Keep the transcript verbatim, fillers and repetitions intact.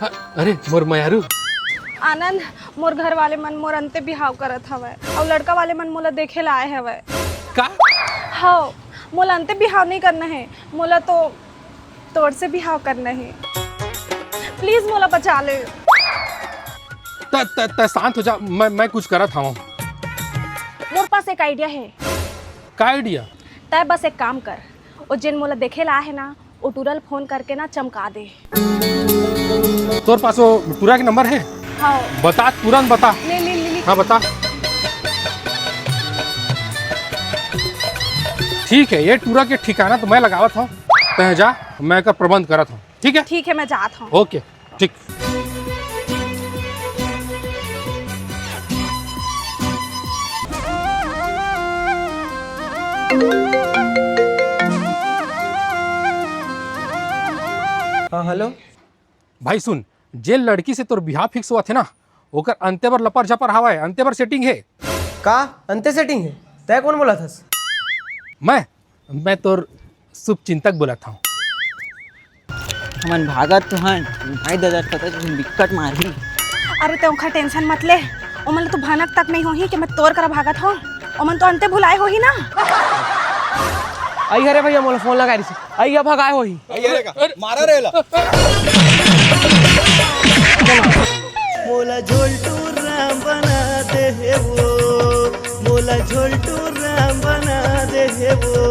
अरे मोर मयारू। आनंद, मोर घर वाले मन मोर अंते बिहाव करत हवय, अउ लड़का वाले मन मोला देखे ला आए हवय। का? हव, मोला अंते बिहाव नहीं करना है, मोला तो तोर से बिहाव करना है। प्लीज मोला बचा ले। त, त, त शांत हो जा, मैं, मैं कुछ करत हवं। मोर पास एक आइडिया है। का आइडिया? तै बस एक काम कर, ओ जेन मोला देखे ला आहे ना, ओ टूरा ल फोन करके ना चमका दे। तोर पास वो टूरा के नंबर है? हाँ। बता, तुरंत बता। ले, ले, ले, ले। हाँ, बता। ठीक है, ये टूरा के ठिकाना तो मैं लगावत हूँ, तै जा, मैं का प्रबंध करत हूँ, ठीक है? ठीक है, मैं जात हूँ। ओके, ठीक। हाँ, हेलो। भाई सुन, जे लड़की से तोर बिहाव फिक्स होवत हे ना, ओकर अंते बर लपर झपर हावय, अंते बर सेटिंग हे। का अंते सेटिंग हे? तै कोन बोलत हस? मैं, मैं तोर शुभ चिंतक बोलत हूँ। हमन भागत तो हन, भाई ददा पता चल बिकट मारही। अरे तै ओखर टेंशन मत ले, ओमन ल तो भनक तक नहीं होही कि मैं तोर करा भागत हूँ। ओमन तो अंते भुलाए होही ना। आई हरे भैया, मोला फोन लगा रही। आई अब भगाए होही। आई हरे का? मारा रे ला। मोला झोलटू राम बना दे हे वो, मोला झोलटू राम बना दे हे वो।